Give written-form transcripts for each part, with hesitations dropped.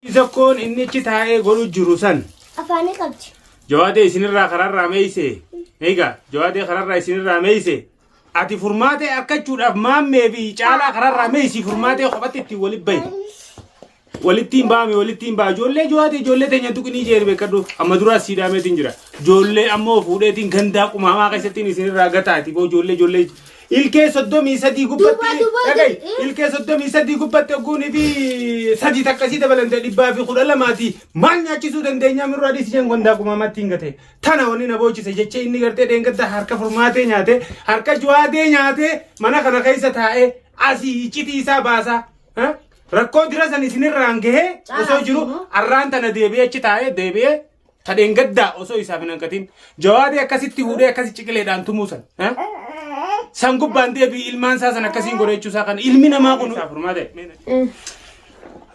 Zakkoon inni achi taa'ee godhu jiru san. Afaanii qabdi. Jawaadee isinirraa kararraa meeyse. Egaa jawaadee kararraa isinirraa meeyse. Ati furmaatee arkachuudhaaf maammee fi caalaa kararraa meeysi furmaatee kophatti ittiin walitti bahi. Walitti hin baame walitti hin ba'a. Ijoollee jawaadee ijoollee teenya tuqinii jeen beekadhu. Amma duraa siidaameetiin jira. Ijoollee ammoo fuudheetiin gandaa qumaamaa keessattiin isinirraa gataati. Boo ijoollee ijoollee Ilkee 33 gubbatti Duuba, duuba, dhaga'i. eh? Ilkee 33 gubbatti ogguunii fi sadii takkasii dabalante 112ti. Maal nyaachisuu dandeenyaa mirroo adii si jeen gondaa qumaamatti hin gate. Tana wanni na boochise jechee inni gartee dheengadda harka furmaatee nyaate harka juwaadee nyaate mana kana keessa taa'ee asii iccitii isaa baasaa. Ha? Rakkoo dira san isinirraan gahee osoo Caalaa jiru immoo. arraan tana deebi'ee achi taa'ee deebi'ee Ta dheengaddaa osoo isaaf hin hanqatin jawaadee akkasitti fuudhee akkasi ciqileedhaan tumuu san. eh? San gubbaan deebii ilmaan isaa san akkasiin godha jechuu isaa kana ilmi namaa kun. Isaa furmaate.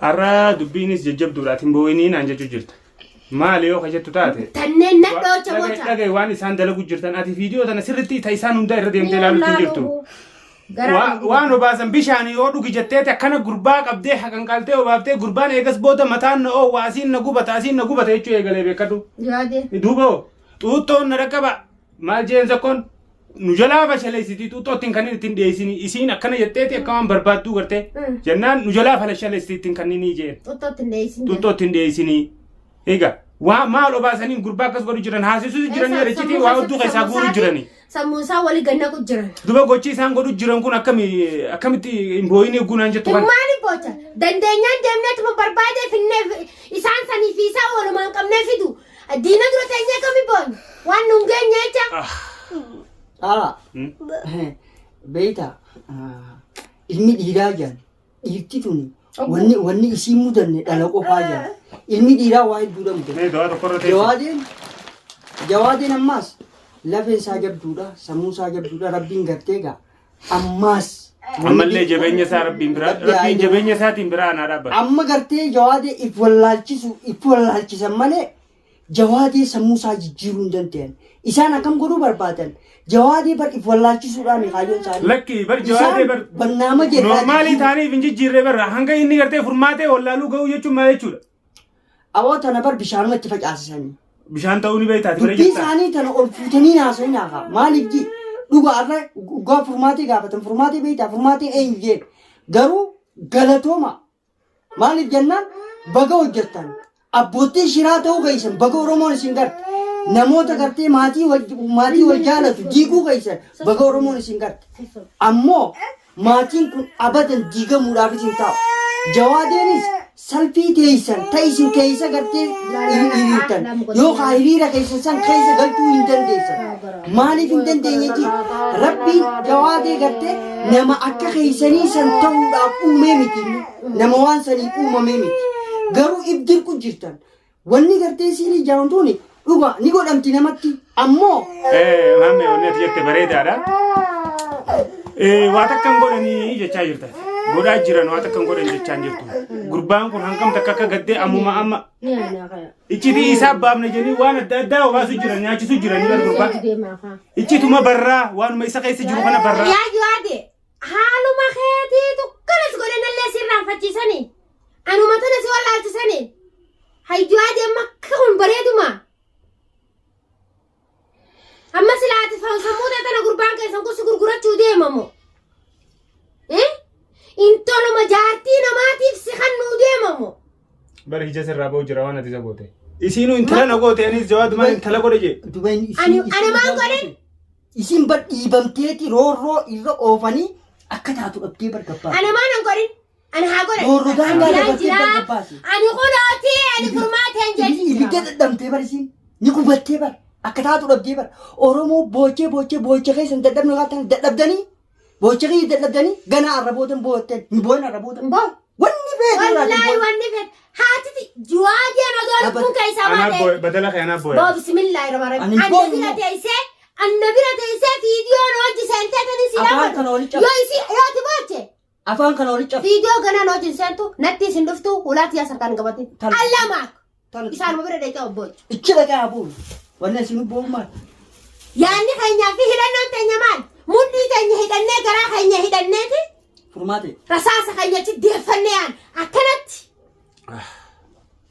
Har'a dubbiinis jajjabduudha ati hin boo'inii naan jechuu jirta. Maali yoo ka jettu taate. Tanneen nadhoocha boca. Dhaga'i waan isaan dalagu jirtan ati viidiyoo tana sirriitti ta isaan hundaa irra deemtee ilaalutti hin jirtu. Waan obaasan bishaan yoo dhugi jetteeti akkana gurbaa qabdee haqanqaltee obaaftee gurbaan eegas booda mataan na oowwa asiin na gubata asiin na gubata jechuu eegalee beekadhu. Yaade. Duuba hoo xuuxxoon na dhaqqaba maal jeen zakkoon nu jalaa fashaleessitii xuuxxoo ittiin kanneen ittiin dhiyeessinii isiin akkana jetteeti akka waan barbaadduu gartee jennaan nu jalaa fashaleessitii ittiin kanninii jeen Xuuxxootti hin dheessin. xuuxxoo ittiin dhiyeessinii. Egaa waa maal obaasaniin gurbaa akkas godhu jiran haasisuus jiranii arichitii waa hedduu keessaa guuru jiranii. Sammuu isaa walii gannaqu jiran. Duba gochi isaan godhu jiran kun akkami akkamitti hin boo'in eeguu naan jettu kana. Maaliif boocha? Dandeenyaan deemneetuma barbaadee finnee isaan sanii fi isaa walumaan qabnee fidu. Diina dura teenyee akkami boonye? Waan nuun geenye jecha. Caalaa. Beeyta ilmi dhiiraa jedhan dhiirti tuni wanni wanni isii mudanne dhala qofaa jedhan. Ilmi dhiiraa waa hedduudha mudate. Mee dawaa tokko irra teessu. Jawaadeen jawaadeen ammaas lafeen isaa jabduudha sammuu isaa jabduudha rabbiin gartee gaa ammaas Ammallee jabeenya isaa rabbiin biraa rabbiin jabeenya isaatiin biraa anaa dhaabbata. amma gartee jawaadee if wallaalchisu if wallaalchisan malee Jawaadee sammuu isaa jijjiiruu hin danda'an. Isaan akkam godhuu barbaadan? Jawaadee bar if wallaalchisuudhaan kaayyoon isaanii. Lakki bar jawaadee bar Isaan barnaama jedhaa noormaalii taaniif hin jijjiirree barra hanga inni gartee furmaatee wallaaluu ga'uu jechuun maal jechuudha? Aboo tana bar bishaanuma itti facaasisanii. Bishaan ta'uu ni beektaati bara Dubbii jirta. isaanii tana ol fuutanii haasa'in haakaa. Maaliif ji? Dhugaa irra dhugaa furmaatee gaafatan furmaatee beektaa furmaateen eenyu jeen. Garuu galatooma Maaliif jennaan baga hojjettan. Abboottiin shiraa ta'uu keessan baga Oromoon isin garte. Namoota gartee maatii wal maatii wal jaalatu diiguu keessan baga Oromoon isin garte. Ammoo maatiin kun abadan diigamuudhaafis hin taa'u. Jawaadeenis salfii teessan ta isin keessa gartee hiriirtan yookaan hiriira keessan san keessa galchuu hin dandeessan. Maaliif hin dandeenye ji? Rabbiin jawaadee gartee nama akka keessanii san ta'uudhaaf uumee miti inni. Nama waan saniif uumamee miti. Garuu if dirqu jirtan. Wanni gartee siilii jaamtuuni dhuga ni godhamti namatti. Ammoo Maammee wanni ati jette bareedaadha. Waa takka hin godhanii jechaa jirta. Godhaa jiran waa takka hin godhan jechaa hin jirtu. Gurbaan kun hangam takka akka gaddee ammuma amma Iccitii isaa baafna jedhanii waan adda addaa obaasuu jiran nyaachisuu jiranii bar gurbaa. Iccituma barraa waanuma isa keessa jiru kana barraa. Yaa Jawaade haaluma keetiitu kanas godhanallee sirraanfachiisanii anuma tana si wallaalchisanii hay Jawaade amma akka kun bareeduma. Amma silaa ati sammuu tee tana gurbaan keessan kun si gurgurachuu deema moo? Eh? Intaluma jaartii namaatiif si kannuu deema moo? Bari ija sirraa ba'u jira waan ati isa goote. Isiinuu intala na goote anis jawaadumaan intala godhe jee. Dubain Ani maal godhe? Isin bar dhiibamteeti roorroo irra oofanii akka taatu dhabdee bar gabbaa. Ana maal hin godhin? Ani haa godhan. Roorroo daangaa Jiraan dabartee jiraa. bar gabbaase. Ani kunooti ani furmaateen Ibidda jechuudha. dhadhamtee bar isin ni gubattee bar akka taatu dhabdee bar Oromoo boochee boochee boocha keessan dadhabne kaatan dadhabdanii boocha keessa dadhabdanii ganaa arrabootan boottan hin boo'in arrabootan. Boo. Wanni feetu irraa hin Wallaahi boo'in. wanni fedhe haatiti juwaajeen odoo lubbuun keessaa Anaa baate. boo'e badala kee anaa boo'e. Boo bismillaahi rahmaan Ani rahiim. Anna boo'u bira immoo. teessee anna bira teessee fiidiyoon hojii seentee tani si Afaan kana walitti cabse. Yoo isii yoo ati booche Afaan kana walitti cabse. Viidiyoo ganaan hojiin seentu natti isin dhuftu ulaa tiyyaa sarkaan hin qabatin. Tana. Allaa maak. Tana. Isaanuma bira dheeyxee obboochu. Ichi dhaqaa haa bu'u. Wanni isin bu'u maal? Yaanni keenyaa fi hidhannoon teenya maal? Mudhii teenya hidhannee garaa keenya hidhanneeti Furmaate. rasaasa keenya achi deeffannee yaan akkanatti.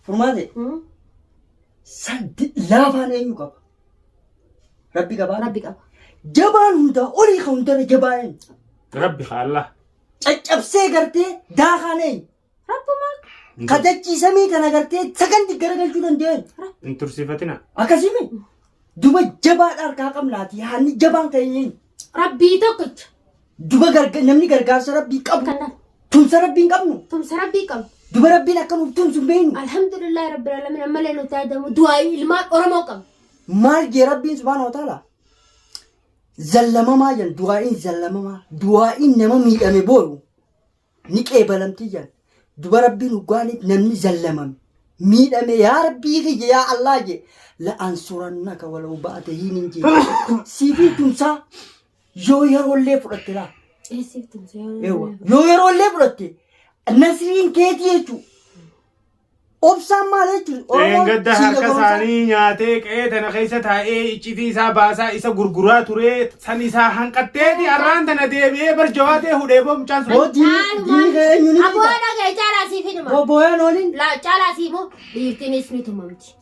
Furmaate san laafaan eenyu qaba? Rabbi qabaa. Rabbi qaba. Jabaan hundaa olii kan hundarra jabaa eenyu? Rabbi haa Allah. Caccabsee gartee daakaan eenyu? Rabbumaa. Kadachiisamii kana gartee sakandii garagalchuu danda'u. Hin tursiifatina. Akkasimi duba jabaadha harkaa qabnaati haanni jabaan kan eenyu? Rabbii tokkicha. Duba namni gargaarsa rabbii qabu Kana tumsa rabbii hin qabnu. Tumsa rabbii qabnu. Duba rabbiin akka nuuf tumsu hin beeknu. Alhamdulillahi rabbil alamin ammallee nuti yaadamu du'aa ilmaan Oromoo qabnu. Maal jee rabbiin subhaanahu wa ta'ala zallamamaa jan du'aa'iin zallamamaa du'aa'iin nama miidhame booru ni qeebalamti jan duba rabbiin hoggaaniif namni zallamame miidhame yaa rabbii kiyya yaa Allah je la ansurannaka walau ba'ate hiinin jee siifin tumsaa yoo yeroollee fudhatte laa Eessiif tumsa Ewa. Yoo yeroollee fudhatte nasriin keetii jechuudha. Obsaan maal jechuudha? Dheengadda harka isaanii nyaatee qe'ee tana keessa taa'ee iccitii isaa baasaa isa gurguraa ture san isaa hanqatteeti arraan tana deebi'ee bar jawaatee hudhee boo mucaan sun. Boo diinni kee eenyu ni Aboo beekta? dhagaye caalaa siif hidhuma. Boo booyaan oolin. Laa caalaa siif moo dhiirtinis ni tumamti.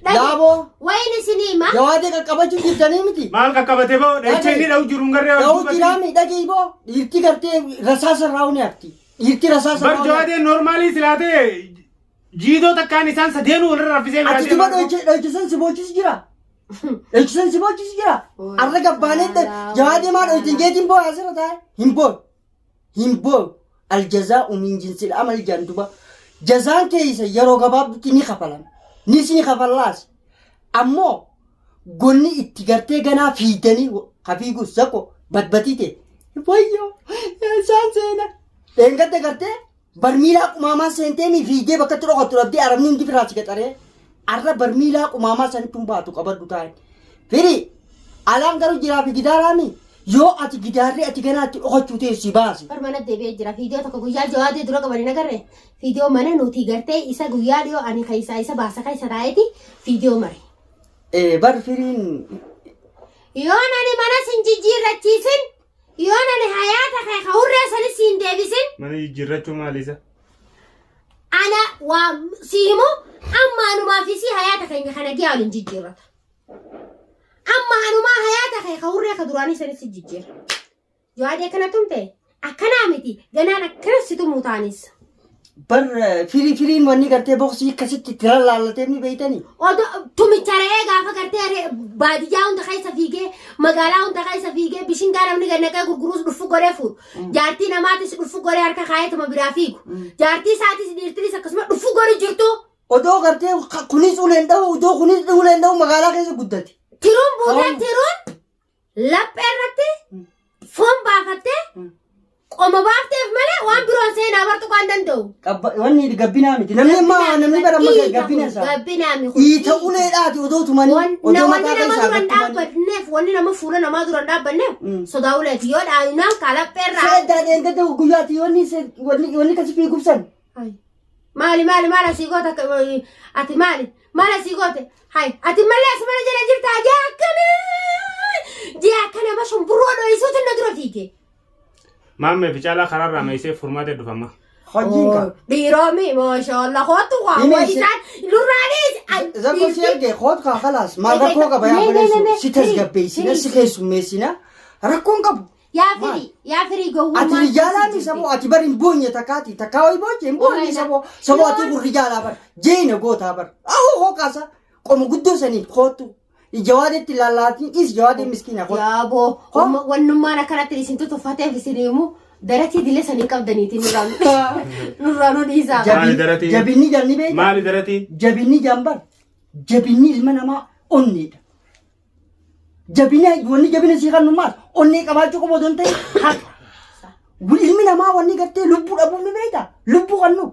Daaboo Wayin isinii hima. jawaatee qaqqabachuu jirtanii miti. Maal qaqqabate boo dhaicha inni dha'u jiru hin garree Dha'uu jiraami dhagee boo dhiirti gartee rasaasa irraa ni hafti. Dhiirti rasaasa Bar irraa ni hafti. jawaatee noormaalii silaatee jiidoo takkaan isaan sadeenuu walirra raffisee biraa Ati duba deemaa. dho'ichisan si boochisu jira. Dho'ichisan si boochisu jira. Arra gabbaanee jawaatee maa dho'itin jeetiin boo asirra taa'e hin boo. Hin boo. Aljazaa'u min jinsil amal jaan duba. Jazaan keessa yeroo gabaabdutti ni kafalama. Nis ni kafallaas. Ammoo gonni itti gartee ganaa fiigdanii ka fiigus zako badbatii ta'e wayyoo isaan seena dheengadda gartee barmiilaa qumaamaa seentee mi fiigdee bakka itti dhokattu dhabdee arabni hundi firraa si qaxaree arra barmiilaa qumaamaa sanitti hin baatu qabadhu taa'e firii alaan garuu jiraa fi gidaaraami yoo ati gidaarri ati ganaa itti dhokachuu ta'e si baase. Bar mana deebi'ee jira. Fiidiyoo tokko guyyaa jawaadee dura qabanii nagarre. Fiidiyoo mana nuti gartee isa guyyaa dhiyoo ani keessaa isa baasa keessa taa'eeti fiidiyoo mare. Bar firiin Yoon ani mana sin jijjiirrachiisin, yoon ani hayaata kee ka hurree sanis siin deebisin, Mana jijjiirrachuu maali isa? ana waa si himu amma anumaa fi si hayaata keenya kana giyaa waliin jijjiirrata. Amma anumaa hayaata kee ka hurree ka duraanii sanis si jijjiirra. Yoo adii akkana tumte akkanaa miti ganaan akkana si tumuu taanis. Bar firii firiin wanni gartee boksii akkasitti itti lallaallatee ni beeytanii. Odo tumicha re'ee gaafa gartee re'ee baadiyyaa hunda keessa fiigee magaalaa hunda keessa fiigee bishingaa namni gad naqee gurguruus dhufu godhee fuudhu. Jaartii namaatis dhufu godhee harka kaayetuma biraa fiigu. Jaartii isaatis dhiirtinis akkasuma dhufu godhu jirtu. Odoo gartee kunis uleen dha'u odoo kunis uleen dha'u magaalaa keessa guddate. Tiruun buutee tiruun Laphee irratti foon baafattee qoma baafteef malee waan biroon seenaa bartu kan danda'u. Wanni gabbinaa miti. Namni amma namni bara amma gabbina isaa. Gabbinaa miti. Iita uleedhaati odoo tumanii odoo Wanni mataa nama keessaa duran gattumanii. dhaabbanneef wanni nama fuula namaa duran dhaabbanneef sodaa uleeti yoo dhaayinaan ka laphee irraa. Seeddaa dheengada guyyaati wanni wanni wanni kasi fiigubsan. Ay. Maali maali maal asii goote akka ati maali maal asii goote hay ati malee as mana jala jirtaa jee akkana jee akkana ma shumburroo dho'isuutu na dura fiige. Maammee fi caalaa karaarraa meesee furmaatee dhufama. Hojiin ka. Dhiiroomi maashaallah kootu waa Himi waa si- isaan lurraanis. Zakko si erge koot kaa kalaas maal rakkoo qaba yaa baleessu si tasgabbeessina si keessummeessina rakkoon qabu. Yaa firii yaa firii gowwummaa. Ati rijaalaa mi saboo ati bar hin boonye takkaati takkaa wayi boonye hin boonye saboo saboo ati kun rijaalaa bar jeena gootaa bar ahoo hooqaasa qoma guddoo saniin koottu jawaadetti lallaatiin dhiis jawaadeen miskiina koottu. Yaa boo wannummaan akkanatti isin tutuffateef isin himu daratii dilee sanii qabdaniiti nurraa nurraa nu dhiisaa. Maali daratiin? Jabinni jalni beekta. Maali daratiin? Jabinni jambar jabinni ilma namaa onneedha. Jabina wanni jabina sii kannu maal onnee qabaachuu qofa otoo hin ta'in haqa. Ilmi namaa wanni gartee lubbuu dhabuuf ni beekta. Lubbuu kannu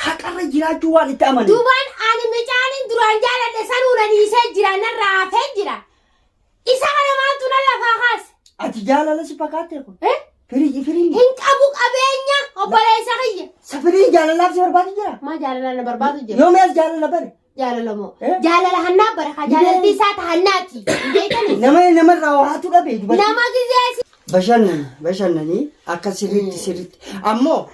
haqarra jiraachuu waan itti amane. Duubaan ani micaanin duraan jaaladhe sanuu na dhiisee jira narraa hafee jira. Isa kana maaltu na lafaa kaase? Ati jaalala si fakkaatte kun. Eh? Firii firiin Hin qabu qabeenya obboleessa kiyya. sa firiin jaalalaaf si barbaadu jira. Maa jaalala na barbaadu jira? Yoomii as jaalala bare. Jaalala moo? Eh? Jaalala hannaa bara kaa jaalalti isaa ta hannaati. Hin beekani? Nama namarraa waatu dhabe dubartii. Nama gizee si Bashannani bashannanii akka sirriitti sirriitti. Ammoo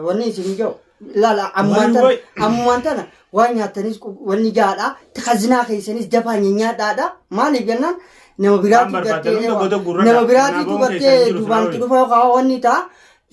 wanni isin jedhu Laala ammaan tana Wayi, wayi. ammaan tana waan nyaatanis wanni gaadha. Kazinaa keessanis dafaa nyaadhaadha. Maaliif jennaan nama biraatu Waan barbaadan gartee hunda goda gurra nama dha. biraatitu Kanaafuu gartee keessan jiru duubaan itti sinaa dhufa yookaan wanni ta'a.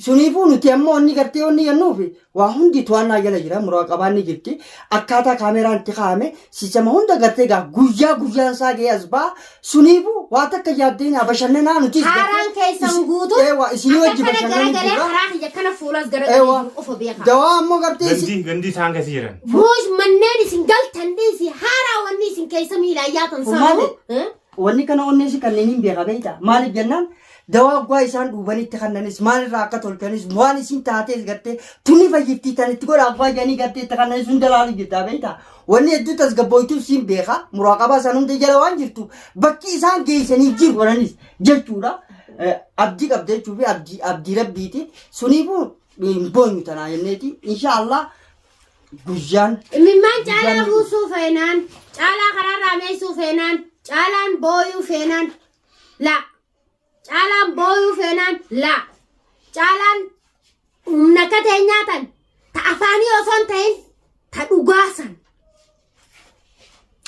Suniifuu nuti ammoo wanni gartee wanni jennuufi waa hundi to'annaa jala jira muraaqabaan ni jirti. Akkaataa kaameraan itti kaa'ame sistema hunda gartee gaa guyyaa guyyaan isaa ga'ee as ba'a. Suniifuu waa takka yaaddeen haa bashannanaa nutis Haaraan keessan guutuu Eewa isinii wajji akka kana bashannanuu garagalee jirra. karaa kiyya kana fuulas garagalee Eewa jiru qofa beekaa. dawaa ammoo gartee isin Gandii gandii isaan keessa jiran. Muush manneen isin galtan dhiisi haaraa wanni isin keessa miilaan yaatan Furmaate. sanuu. Wanni kana onnee si kanneen hin beeka beektaa maaliif jennaan dawaa oggaa isaan dhuubanitti kannanis maalirraa akka tolchanis waan isin taatees gartee tunni fayyiftii tan itti godha abbaa jedhanii gartee itti kannanis hunda laalu jirtaa beektaa wanni hedduu tasgabbooytuuf siin beeka muraaqabaa isaan hunda jala waan jirtu bakki isaan geessanii jiru godhanis jechuudha abdii qabda jechuu fi abdii abdii rabbiiti suniifuu hin boonyu tanaa jenneeti inshaallah guyyaan Imimmaan caalaa buusuu feenaan, caalaa karaarraa meessuu feenaan, caalaan booyuu feenaan, la. Caalaan booyuu feenaan, la. Caalaan humna akka ta'e nyaatan, ta afaanii osoo hin ta'in, ta dhugaasan.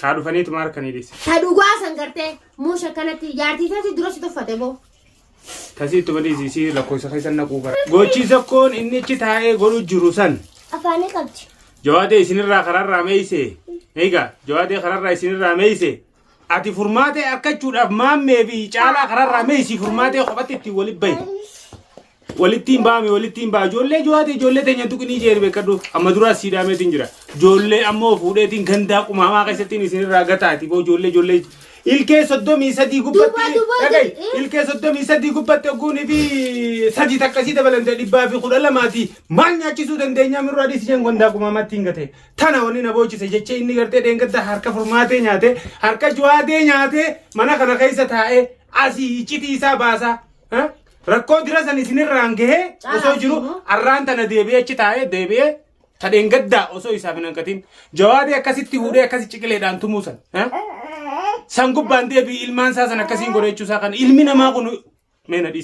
Haa dhufaniituma harkanii dhiise. Ta dhugaasan gartee muusha kanatti jaartii isaati dura si tuffate boo. Tasii ittuma dhiisi isii lakkoofsa keessa naquu bara. Gochi tokkoon inni achi taa'ee godhu jiru san. Afaanii qabdi. Jawaadee isinirraa kararraa meeyse. Egaa jawaadee kararraa isinirraa meeyse. Ati furmaatee argachuudhaaf maammee fi caalaa kararraa meeysi furmaatee kophatti ittiin walitti bahi. Walitti hin baame walitti hin ba'a. Ijoollee jawaadee ijoollee teenya tuqinii jeeri beekadhu. Amma duraa siidhaameetiin jira. Ijoollee ammoo fuudheetiin gandaa qumaamaa keessattiin isinirraa gataati. Boo ijoollee ijoollee ilkee 33 gubbatti Duuba, duuba, dhaga'i eh? ilkee 33 gubbatti ogguunii fi sadii takkasii dabalante 112ti maal nyaachisuu dandeenyaa mirraa dhiisi jeen gandaa qumaamaatti hin gate. Tana wanni na boochise jechee inni gartee dheengadda harka furmaatee nyaate harka juwaadee nyaate mana kana keessa taa'ee asii iccitii isaa baasaa. Ha? Rakkoo dira san isinirraan gahee Caalaa osoo jiru immoo. arraan tana deebi'ee achi taa'ee deebi'ee ta dheengaddaa osoo isaaf hin hanqatin jawaadee akkasitti fuudhee akkasi ciqileedhaan tumuu san. Ha? San gubbaan deebii ilmaan isaa san akkasiin godhe jechuusaa kana ilmi namaa kun mee na dhiisi.